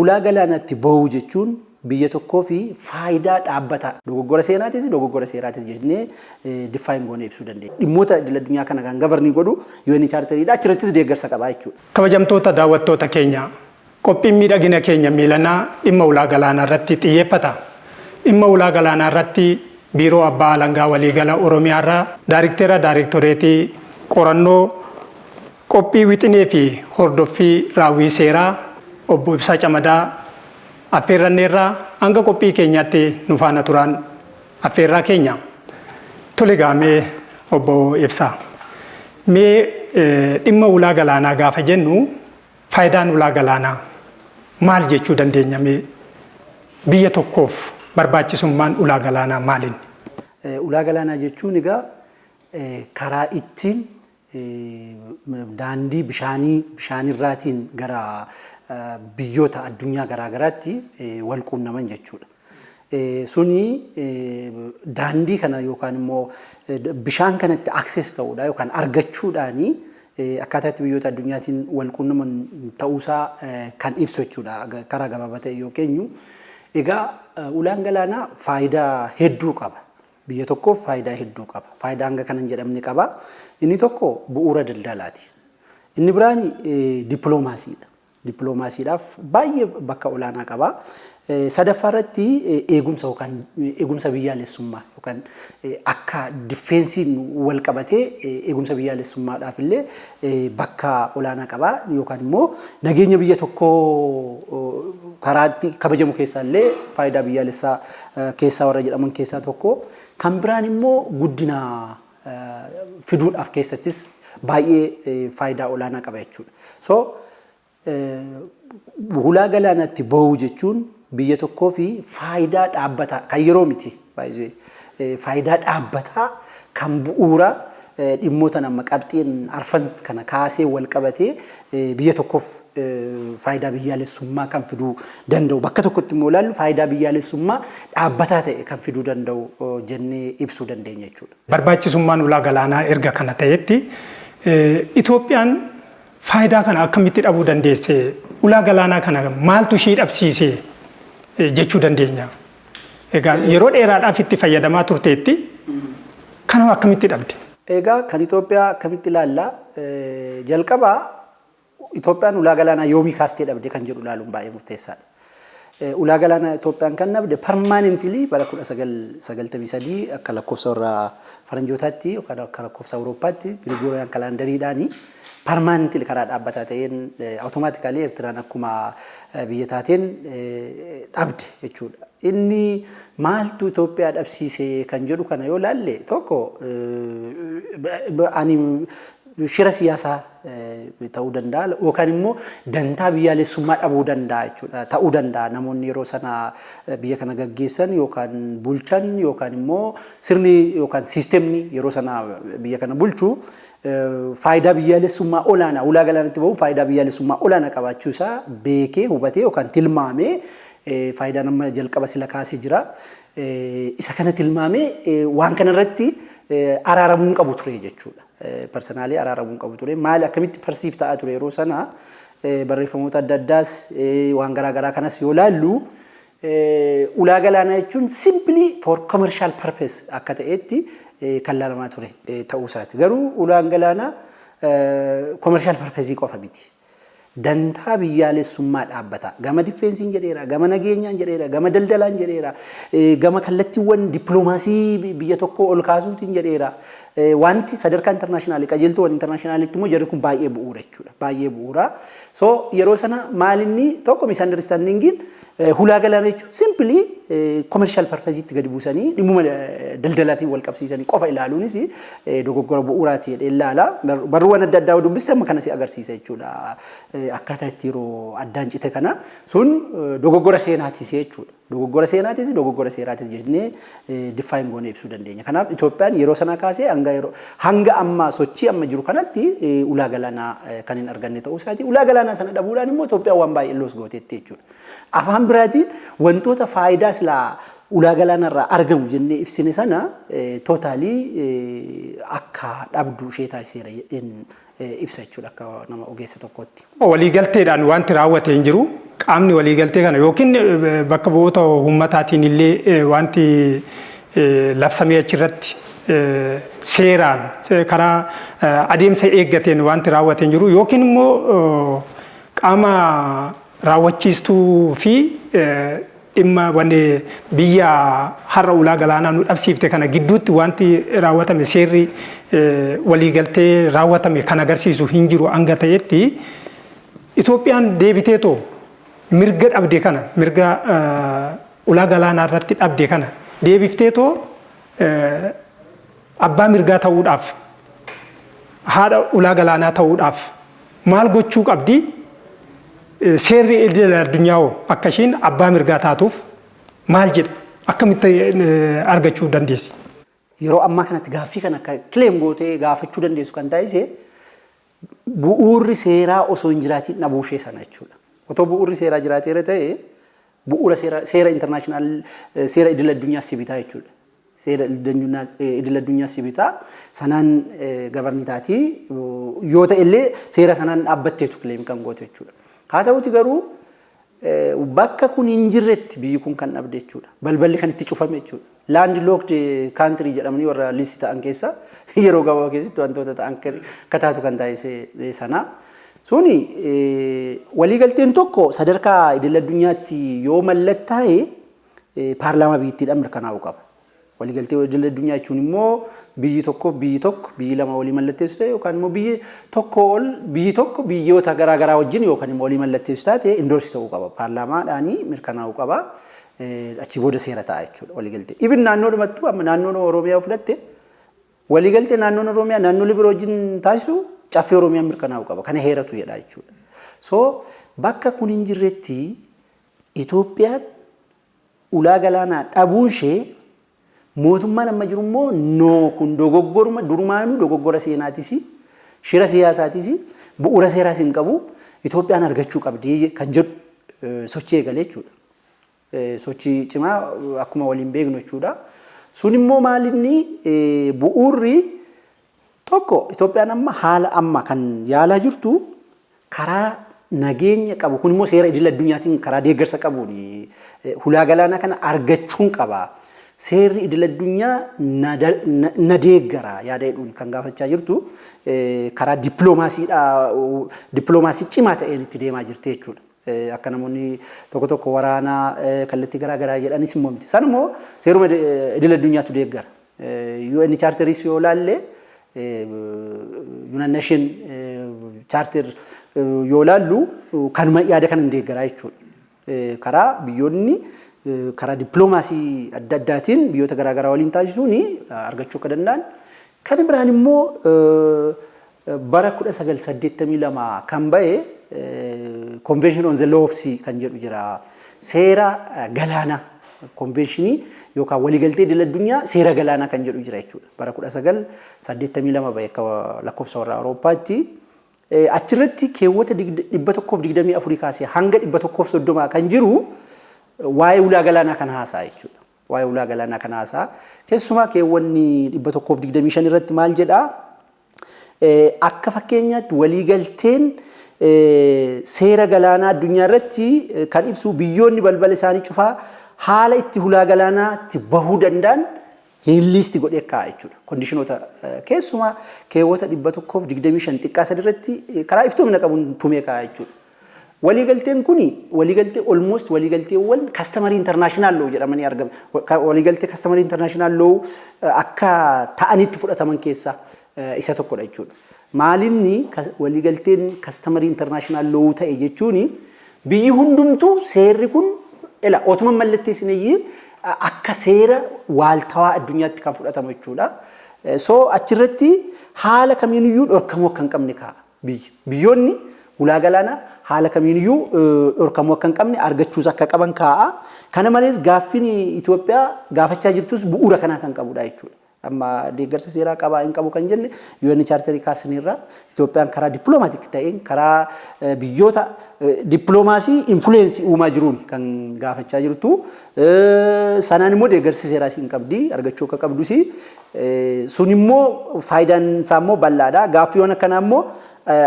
Ulaa galaanaatti bahuu jechuun biyya tokkoo fi faayidaa dhaabbataa, dogoggora seenaatis dogoggora seeraatis jennee define goonee ibsuu dandeenya. Dhimmoota idil addunyaa kana kan govern godhu UN Charteriidha. Achirrattis deeggarsa qabaa jechuudha. Kabajamtoota daawwattoota keenya, qophiin miidhagina keenya miilanaa dhimma ulaa galaanaa irratti xiyyeeffata. Dhimma ulaa galaanaa irratti Biiroo Abbaa Alangaa Waliigala Oromiyaa irraa Daariktera Daariktoreetii Qorannoo, Qophii Wixinee fi Hordoffii Raawwii Seeraa Obbo Ibsaa Camadaa affeerranneerra. Hanga qophii keenyaatti nu faana turaan affeerraa keenya. Tole egaa, mee Obbo Ibsaa, mee dhimma ulaa galaanaa gaafa jennu, faayidaan ulaa galaanaa maal jechuu dandeenya? Mee biyya tokkoof barbaachisummaan ulaa galaanaa maalinni? Ulaa galaanaa jechuun egaa karaa ittiin daandii bishaanii bishaanirraatiin gara biyyoota addunyaa garaa garaatti wal quunnaman jechuudha. Suni daandii kana yookaan immoo bishaan kanatti access ta'uudha yookaan argachuudhaani akkaataa itti biyyoota addunyaatiin wal quunnaman ta'uusaa kan ibsu jechuudha, karaa gabaabaa ta'e yoo keenyu. Egaa ulaan galaanaa faayidaa hedduu qaba. Biyya tokkoof faayidaa hedduu qaba. Faayidaa hanga kana hin jedhamne qaba. Inni tokko bu'uura daldalaati. Inni biraan dippiloomaasiidha. Dippiloomaasiidhaaf baay'ee bakka olaanaa qaba. Sadaffaa irratti eegumsa yookaan eegumsa biyyaalessummaa yookaan akka defenseiin wal qabatee eegumsa biyyaalessummaadhaaf illee bakka olaanaa qaba, yookaan immoo nageenya biyya tokkoo karaatti kabajamu keessaa illee faayidaa biyyaalessaa keessaa warra jedhaman keessaa tokko. Kan biraan immoo guddina fiduudhaaf keessattis baay'ee faayidaa olaanaa qaba jechuudha. So ulaa galaanaatti bahuu jechuun biyya tokkoo fi faayidaa dhaabbataa kan yeroo miti, faayidaa dhaabbataa kan bu'uura dhimmoota nama qabxiin arfan kana kaasee wal qabatee biyya tokkoof faayidaa biyyaalessummaa kan fiduu danda'u, bakka tokkotti immoo ilaallu faayidaa biyyaalessummaa dhaabbataa ta'e kan fiduu danda'u jennee ibsuu dandeenya jechuudha. Barbaachisummaan ulaa galaanaa erga kana ta'etti, Itoophiyaan faayidaa kana akkamitti dhabuu dandeesse? Ulaa galaanaa kana maaltu ishii dhabsiise jechuu dandeenya? Egaa yeroo dheeraadhaaf itti fayyadamaa turteetti, kana akkamitti dhabde? Egaa kan Itoophiyaa akkamitti ilaalla? Jalqabaa Itoophiyaan ulaa galaanaa yoomii kaastee dhabde kan jedhu ilaaluun baay'ee murteessaadha. Ulaa galaanaa Itoophiyaan kan dhabde permanently bara 1993 akka lakkoofsa warra faranjootaatti yookaan akka lakkoofsa Awurooppaatti, Gregorian calendariidhaani, permanently karaa dhaabbataa ta'een automatically Eertiraan akkuma biyya taateen dhabde jechuudha. Inni maaltu Itoophiyaa dhabsiise kan jedhu kana yoo laalle, tokko ani shira siyaasaa ta'uu danda'a yookaan immoo dantaa biyyaalessummaa dhabuu danda'a jechuudha. Ta'uu danda'a, namoonni yeroo sana biyya kana gaggeessan yookaan bulchan yookaan immoo sirni yookaan systemni yeroo sana biyya kana bulchu faayidaa biyyaalessummaa olaanaa, ulaa galaanatti bahuun faayidaa biyyaalessummaa olaanaa qabaachuu isaa beekee, hubatee yookaan tilmaamee, faayidaa nama jalqaba sila kaasee jira. Isa kana tilmaamee waan kana irratti araaramuu hin qabu ture jechuudha. Personally araaramuu hin qabu ture. Maali, akkamitti perceive ta'aa ture yeroo sana? Barreeffamoota adda addaas waan garaa garaa kanas yoo laallu, ulaa galaanaa jechuun simply for commercial purpose akka ta'etti kan laalamaa ture ta'uu isaati. Garuu ulaan galaanaa commercial purpose qofa miti. Dantaa biyyaalessummaa dhaabbata. Gama defenseiin jedheera, gama nageenyaan jedheera, gama daldalaan jedheera, gama kallattiiwwan dippiloomaasii biyya tokkoo ol kaasuutiin jedheera. Wanti sadarkaa international, qajeeltuuwwan internationalitti immoo jarri kun baay'ee bu'uura jechuudha. Baay'ee bu'uura. So yeroo sana maalinni tokko misunderstandingiin hulaa galaanaa jechuun simply commercial purpose'itti gadi buusanii dhimmuma daldalaatiin wal qabsiisanii qofa ilaaluunis dogoggora bu'uuraati jedhee ilaala. Barruuwwan adda addaa dubbiste amma kana si agarsiisa jechuudha. Akkaataa itti yeroo addaan cite kana sun dogoggora seenaatis jechuudha. Dogoggora seenaatis dogoggora seeraatis jennee define goonee ibsuu dandeenya. Kanaaf Itoophiyaan yeroo sana kaasee hanga yeroo hanga amma sochii amma jiru kanatti ulaa galaanaa kan hin arganne ta'uu isaati. Ulaa galaanaa sana dhabuudhaan immoo Itoophiyaan waan baay'ee loss gooteetti jechuudha. Afaan biraatiin wantoota faayidaa silaa ulaa galaanarraa argamu jennee ibsine sana totally akka dhabdu ishee taasiseera jedheen ibsa jechuudha, akka nama ogeessa tokkootti. Waliigalteedhaan wanti raawwate hin jiru. Qaamni waliigaltee kana yookiin bakka bu'oota uummataatiin illee wanti labsamee achirratti seeraan karaa adeemsa eeggateen wanti raawwateen jiru, yookiin immoo qaama raawwachiistuu fi dhimma wanni biyya har'a ulaa galaanaa nu dhabsiifte kana gidduutti wanti raawwatame, seerri waliigaltee raawwatame kan agarsiisu hin jiru. Hanga ta'etti Itoophiyaan deebiteetoo mirga dhabde kana, mirga ulaa galaanaa irratti dhabde kana deebifteetoo abbaa mirgaa ta'uudhaaf, haadha ulaa galaanaa ta'uudhaaf maal gochuu qabdi? Seerri idil addunyaa hoo akka ishiin abbaa mirgaa taatuuf maal jedha? Akkamitti argachuu dandeessi? Yeroo ammaa kanatti gaaffii kana akka claim gootee gaafachuu dandeessu kan taasise bu'uurri seeraa osoo hin jiraatiin dhabuu ishee sana jechuudha. Otoo bu'uurri seeraa jiraateera ta'e, bu'uura seera international, seera idil addunyaa si bitaa jechuudha. Seera idil addunyaa si bitaa, sanaan govern taatii yoo ta'e illee seera sanaan dhaabbatteetu claim kan goote jechuudha. Haa ta'uti garuu bakka kun hin jirretti biyyi kun kan dhabde jechuudha. Balballi kan itti cufame jechuudha. Land locked country jedhamanii warra list ta'an keessa yeroo gabaabaa keessatti wantoota ta'an akka taatu kan taasise sana. Suni waliigalteen tokko sadarkaa idil addunyaatti yoo mallattaa'e paarlaamaa biyyattiidhaan mirkanaa'uu qaba. Waliigaltee idil addunyaa jechuun immoo biyyi tokko, biyyi tokko, biyyi lama walii mallatteessu ta'e, yookaan immoo biyyi tokko ol, biyyi tokko biyyoota garaa garaa wajjin yookaan immoo walii mallatteessu taate, endorse ta'uu qaba. Paarlaamaadhaanii mirkanaa'uu qaba. Achi booda seera ta'a jechuudha waliigaltee. Ibin naannoodhumattuu amma naannoon Oromiyaa fudhatte, waliigaltee naannoon Oromiyaa naannolee biroo wajjin taasisu caffee Oromiyaa mirkanaa'uu qaba. Kana heeratu jedha jechuudha. So bakka kun hin jirretti Itoophiyaan ulaa galaanaa dhabuun ishee, mootummaan amma jiru immoo no, kun dogoggoruma durumaanuu, dogoggora seenaatis, shira siyaasaatis, bu'uura seeraas hin qabu, Itoophiyaan argachuu qabdi kan jedhu sochii eegalee jechuudha. Sochii cimaa akkuma waliin beeknu jechuudha. Sun immoo maalinni bu'uurri tokko, Itoophiyaan amma haala amma kan yaalaa jirtu karaa nageenya qabu kun immoo seera idil addunyaatiin karaa deeggarsa qabuun hulaa galaanaa kana argachuun qaba. Seerri idil addunyaa na deeggara yaada jedhuun kan gaafachaa jirtu, karaa dippiloomaasiidha, dippiloomaasii cimaa ta'een itti deemaa jirti jechuudha. Akka namoonni tokko tokko waraanaa kallattii garaa garaa jedhanis immoo miti. Isaan immoo seeruma idil addunyaatu deeggara. UN charteris yoo laalle, United Nation Charter yoo laallu, kanuma yaada kana deeggaraa jechuudha. Karaa biyyoonni karaa dippiloomaasii adda addaatiin biyyoota garaa garaa waliin taasisuun argachuu akka danda'an. Kan biraan immoo bara 1982 kan ba'e Convention on the Law of Sea kan jedhu jira. Seera galaanaa, konvenshinii yookaan waliigaltee idil addunyaa seera galaanaa kan jedhu jira jechuudha. Bara 1982 ba'e akka lakkoofsa warra Awurooppaatti. Achirratti keewwata 124 kaasee hanga 130 kan jiru waa'ee ulaa galaanaa kan haasa'a jechuudha. Waa'ee ulaa galaanaa kan haasa'a. Keessumaa keewwanni 125 irratti maal jedhaa? Akka fakkeenyaatti waliigalteen seera galaanaa addunyaa irratti kan ibsu, biyyoonni balbala isaanii cufaa haala itti hulaa galaanaatti bahuu danda'an list godhee kaa'a jechuudha. Conditionoota keessumaa keewwata 125 xiqqaa sadi irratti karaa iftoomina qabuun tumee kaa'a jechuudha. Waliigalteen kuni waliigaltee almost waliigalteewwan customary international law jedhamanii argama. Waliigaltee customary international law akka ta'anitti fudhataman keessaa isa tokkodha jechuudha. Maalinni waliigalteen customary international law ta'e jechuun, biyyi hundumtuu seerri kun ela otuma mallatteessiniyyii akka seera waaltawaa addunyaatti kan fudhatamu jechuudha. So achirratti haala kamiiniyyuu dhorkamuu akka hin qabne kaa'a biyyi. Biyyoonni ulaa galaanaa haala kamiiniyyuu dhorkamuu akka hin qabne, argachuus akka qaban kaa'a. Kana malees gaaffiin Itoophiyaa gaafachaa jirtus bu'uura kanaa kan qabudha jechuudha. Amma deeggarsa seeraa qabaa hin qabu kan jenne, UN charterii kaasaniirra Itoophiyaan karaa diplomatic ta'een, karaa biyyoota dippiloomaasii influence uumaa jiruun kan gaafachaa jirtu. Sanaan immoo deeggarsi seeraas hin qabdi, argachuu akka qabdus. Sun immoo faayidaan isaa immoo bal'aadha. Gaaffiiwwan akkanaa immoo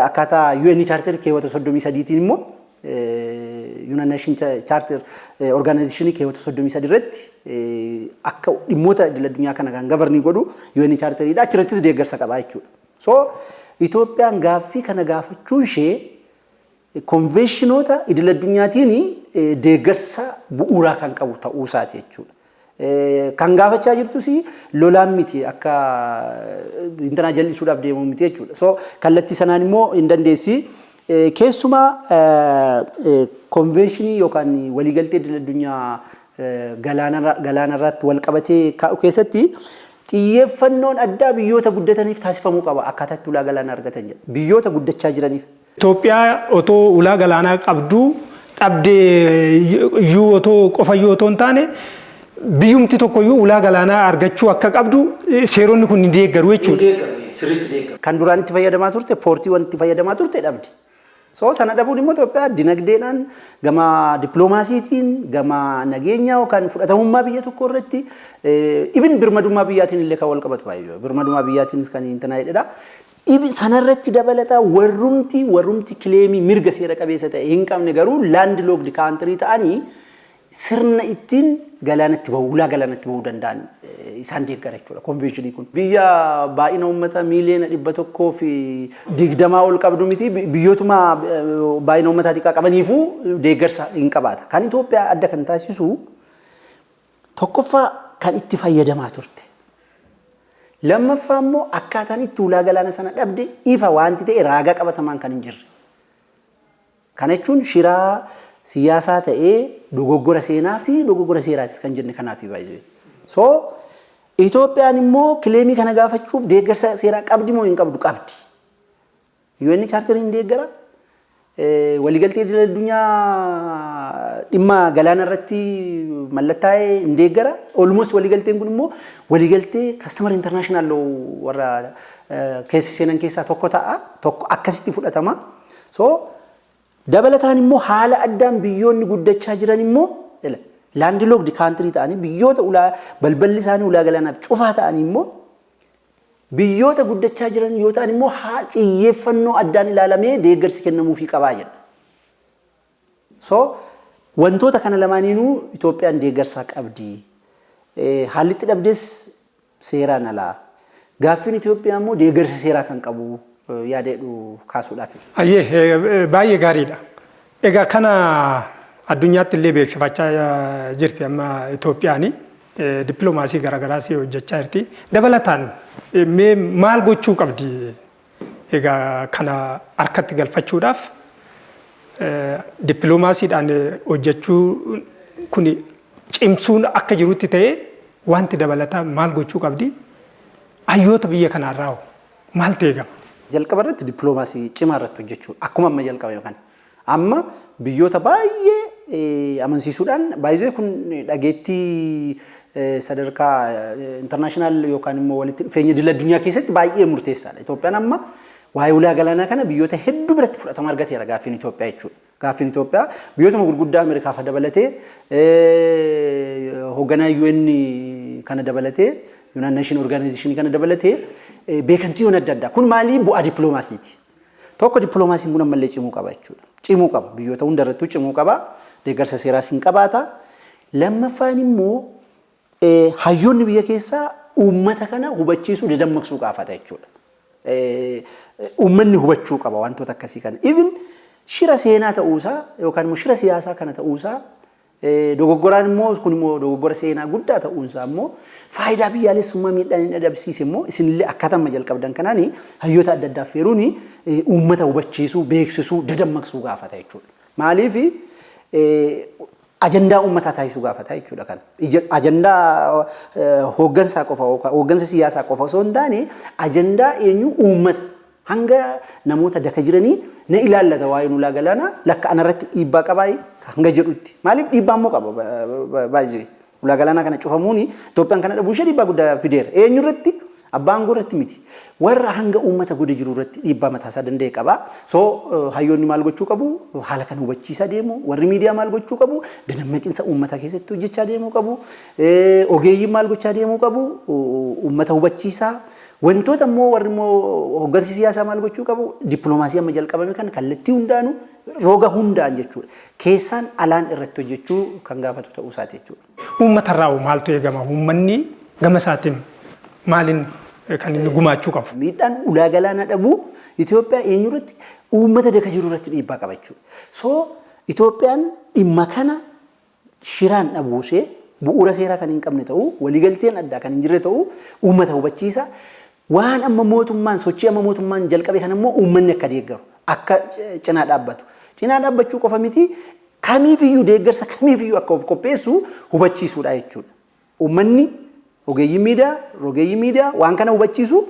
akkaataa UN charterii keewwata 33tiin immoo United Nation Charter Organization keewwata 33 irratti akka dhimmoota idil addunyaa kana kan govern godhu UN Charteriidha. Achirrattis deeggarsa qaba jechuudha. So Itoophiyaan gaaffii kana gaafachuun ishee konveeshinoota idil addunyaatiin deeggarsa bu'uuraa kan qabu ta'uu isaati jechuudha. Kan gaafachaa jirtus lolaan miti, akka intanaa jal'isuudhaaf deemu miti jechuudha. So kallattii sanaan immoo hin dandeessi. Keessumaa konveeshinii yookaan waliigaltee idil addunyaa galaanarratti wal qabatee kaa'u keessatti xiyyeeffannoon addaa biyyoota guddataniif taasifamuu qaba akkaataa itti ulaa galaanaa argatan jedha. Biyyoota guddachaa jiraniif. Itoophiyaa otoo ulaa galaanaa qabduu dhabdee iyyuu otoo qofa iyyuu otoo hin taane, biyyumti tokko iyyuu ulaa galaanaa argachuu akka qabdu seeronni kun ni deeggaru jechuudha. Kan duraan itti fayyadamaa turte, poortiiwwan itti fayyadamaa turte dhabdi. So sana dhabuun immoo Itoophiyaa dinagdeedhaan, gama dippiloomaasiitiin, gama nageenyaa yookaan fudhatamummaa biyya tokkoo irratti, even birmadummaa biyyaatiin illee kan wal qabatu baay'ee. Birmadummaa biyyaatiinis kan hin jedhedha. Sanarratti dabalataa warrumti claim mirga seera qabeessa ta'e hin qabne garuu landlocked country ta'anii sirna ittiin galaanatti bahuu, ulaa galaanatti bahuu danda'an isaan deeggara jechuudha konveeshinii kun. Biyya baay'ina uummata miiliyoona 120 ol qabdu miti, biyyootuma baay'ina uummataa xiqqaa qabaniifuu deeggarsa hin qabaata. Kan Itoophiyaa adda kan taasisu tokkoffaa kan itti fayyadamaa turte. Lammaffaa immoo akkaataan itti ulaa galaana sana dhabde ifa wanti ta'e raagaa qabatamaan kan hin jirre. Kana jechuun shiraa siyaasaa ta'ee dogoggora seenaa fi dogoggora seeraatis kan jenne kanaaf baay'ee. So Itoophiyaan immoo claim kana gaafachuuf deeggarsa seeraa qabdi moo hin qabdu? Qabdi. UN Charteriin deeggara. Waliigaltee idil addunyaa dhimma galaana irratti mallattaa'ee hin deeggara. Almost waliigalteen kun immoo waliigaltee customary international law warra keessa seenan keessaa tokko ta'a. Tokko akkasitti fudhatama. So dabalataan immoo haala addaan biyyoonni guddachaa jiran immoo landlocked country ta'anii, biyyoota ulaa balballi isaanii ulaa galaanaaf cufaa ta'anii immoo, biyyoota guddachaa jiran yoo ta'an immoo haa xiyyeeffannoo addaan ilaalamee deeggarsi kennamuufii qabaa jedha. So wantoota kana lamaaniinuu Itoophiyaan deeggarsa qabdi. Haalli itti dhabdes seeraan alaa. Gaaffiin Itoophiyaa immoo deeggarsa seeraa kan qabu yaada jedhu kaasuudhaaf. Ayyee, baay'ee gaariidha. Egaa kana addunyaatti illee beeksifachaa jirti amma Itoophiyaani. Dippiloomaasii garaagaraas hojjechaa jirti. Dabalataan mee maal gochuu qabdi? Egaa kana harkatti galfachuudhaaf dippiloomaasiidhaan hojjechuu kun cimsuun akka jirutti ta'ee, wanti dabalataa maal gochuu qabdi? Hayyoota biyya kanaarraa maaltu eegama? Jalqaba irratti dippiloomaasii cimaa irratti hojjechuudha. Akkuma amma jalqabe kana. Amma biyyoota baay'ee amansiisuudhaan baay'ee kun dhageettii sadarkaa international yookaan immoo walitti dhufeenya idil addunyaa keessatti baay'ee murteessaadha. Itoophiyaan amma waa'ee ulaa galaanaa kana biyyoota hedduu biratti fudhatama argateera gaaffiin Itoophiyaa jechuudha. Gaaffiin Itoophiyaa biyyootuma gurguddaa Ameerikaa fa dabalatee, hoogganaa UN kana dabalatee, United Nation Organization kana dabalatee beekamtiiwwan adda addaa. Kun maalii bu'aa dippiloomaasiiti. Tokko dippiloomaasiin kun ammallee cimuu qaba jechuudha. Cimuu qaba. Biyyoota hundarrattuu cimuu qaba. Deeggarsa seeraas hin qabaata. Lammaffaan immoo hayyoonni biyya keessaa uummata kana hubachiisuu, dadammaqsuu gaafata jechuudha. Uummanni hubachuu qaba wantoota akkasii kana. Even shira seenaa ta'uusaa yookaan immoo shira siyaasaa kana ta'uusaa, dogoggoraan immoo kun immoo dogoggora seenaa guddaa ta'uunsaa immoo faayidaa biyyaalessummaa miidhaan hin adabsiise immoo isinillee akkaataa amma jalqabdan kanaani hayyoota adda addaa affeeruun uummata hubachiisuu, beeksisuu, dadammaqsuu gaafata jechuudha. Maaliif ajandaa uummataa taasisuu gaafata jechuudha kana. Ajandaa hooggansaa qofa, hooggansa siyaasaa qofa osoo hin taane, ajandaa eenyu uummata hanga namoota daka jiranii na ilaallata, waa'een ulaa galaanaa lakka anarratti dhiibbaa qabaa hanga jedhutti. Maaliif dhiibbaa immoo qaba baay'ee. Ulaa galaanaa kana cufamuun Itoophiyaan kana dhabuu ishee dhiibbaa guddaa fideera. Eenyu irratti? Abbaa aangoo irratti miti. Warra hanga uummata goda jiru irratti dhiibbaa mataasaa danda'e qaba. So hayyoonni maal gochuu qabu? Haala kana hubachiisaa deemu. Warri miidiyaa maal gochuu qabu? Dadammaqiinsa uummataa keessatti hojjechaa deemuu qabu. Ogeeyyiin maal gochaa deemuu qabu? Uummata hubachiisaa. Wantoota immoo warri immoo hoggansi siyaasaa maal gochuu qabu? Dippiloomaasii amma jalqabame kan kallattii hundaanuu, roga hundaan jechuudha. Keessaan alaan irratti hojjechuu kan gaafatu ta'uu isaati jechuudha. Uummatarraa maaltu eegama? Uummanni gama isaatiin maaliin kan inni gumaachuu qabu? Miidhaan ulaa galaanaa dhabuu Itoophiyaa eenyurratti? Uummata daka jiru irratti dhiibbaa qaba jechuudha. So Itoophiyaan dhimma kana shiraan dhabuusee, bu'uura seeraa kan hin qabne ta'uu, waliigalteen addaa kan hin jirre ta'uu uummata hubachiisa. Waan amma mootummaan, sochii amma mootummaan jalqabe kana immoo uummanni akka deeggaru, akka cinaa dhaabbatu. Cinaa dhaabbachuu qofa miti, kamiifiyyuu, deeggarsa kamiifiyyuu akka of qopheessu hubachiisuudha jechuudha. Uummanni, ogeeyyiin miidiyaa, rogeeyyiin miidiyaa waan kana hubachiisu.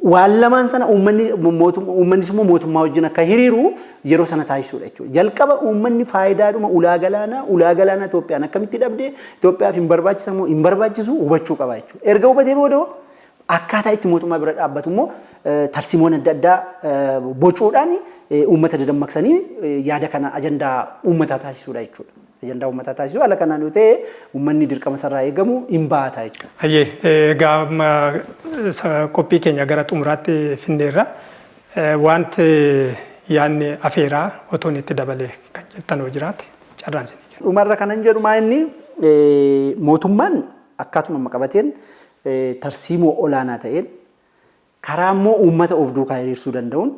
Waan lamaan sana uummanni, uummannis immoo mootummaa wajjin akka hiriiru yeroo sana taasisuudha jechuudha. Jalqaba uummanni faayidaadhuma ulaa galaanaa Itoophiyaan akkamitti dhabde, Itoophiyaaf hin barbaachisamoo hin barbaachisu hubachuu qaba jechuudha. Erga hubatee booda akkaataa itti mootummaa bira dhaabbatu immoo tarsiimoon adda addaa bocuudhaan uummata dadammaqsanii yaada kana ajandaa uummataa taasisuudha jechuudha. Ajandaa uummataa taasisuu haala kanaan yoo ta'e, uummanni dirqama sarraa eegamu hin baata jechuudha. Hayyee, egaa amma qophii keenya gara xumuraatti finneerra. Wanti yaadni afeeraa otoon itti dabalee kan jettan yoo jiraate, carraan isinii kenna. Dhumarra kanan jedhu maa inni, mootummaan akkaatuma amma qabateen tarsiimoo olaanaa ta'een, karaa immoo uummata of duukaa hiriirsuu danda'uun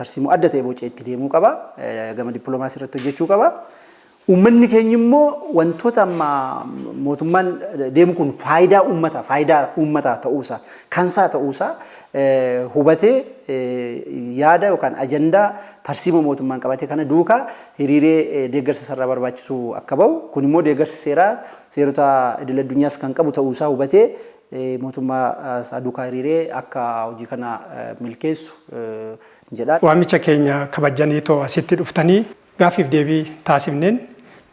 tarsiimoo adda ta'e bocee itti deemuu qaba. Gama dippiloomaasii irratti hojjechuu qaba. Uummanni keenya immoo wantoota amma mootummaan deemu kun faayidaa uummataa ta'uusaa, kansaa ta'uusaa hubatee, yaada yookaan ajandaa tarsiimoo mootummaan qabate kana duukaa hiriiree deeggarsa sarara barbaachisu akka bahu, kun immoo deeggarsi seeraa seerota idil addunyaas kan qabu ta'uusaa hubatee mootummaa isaa duukaa hiriiree akka hojii kana milkeessu jedha. Waamicha keenya kabajanii too asitti dhuftanii gaaffiif deebii taasifneen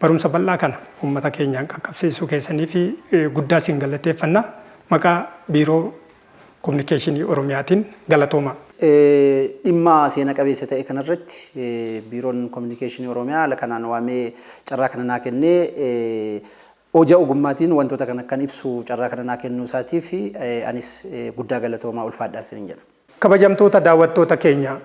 barumsa bal'aa kana uummata keenyaan qaqqabsiisuu keessanii fi guddaa isin galateeffanna. Maqaa Biiroo Kominikeeshinii Oromiyaatiin galatooma. Dhimma seena qabeessa ta'e kanarratti Biiroon Kominikeeshinii Oromiyaa haala kanaan waamee carraa kana naa kennee, hojii ogummaatiin wantoota kana kan ibsu carraa kana naa kennuu isaatiif anis guddaa galatoomaa, ulfaadhaan isiniin jedha. Kabajamtoota daawwattoota keenya,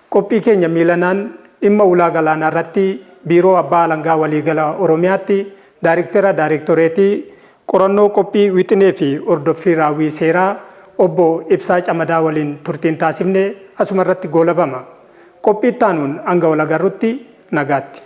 qophii keenya miilanaan dhimma ulaa galaanaa irratti Biiroo Abbaa Alangaa Waliigala Oromiyaatti Daariktera Daariktoreetii Qorannoo, Qophii Wixinee fi Hordoffii Raawwii Seeraa Obbo Ibsaa Camadaa waliin turtiin taasifne asuma irratti goolabama. Qophii itti aanuun hanga wal agarrutti nagaatti.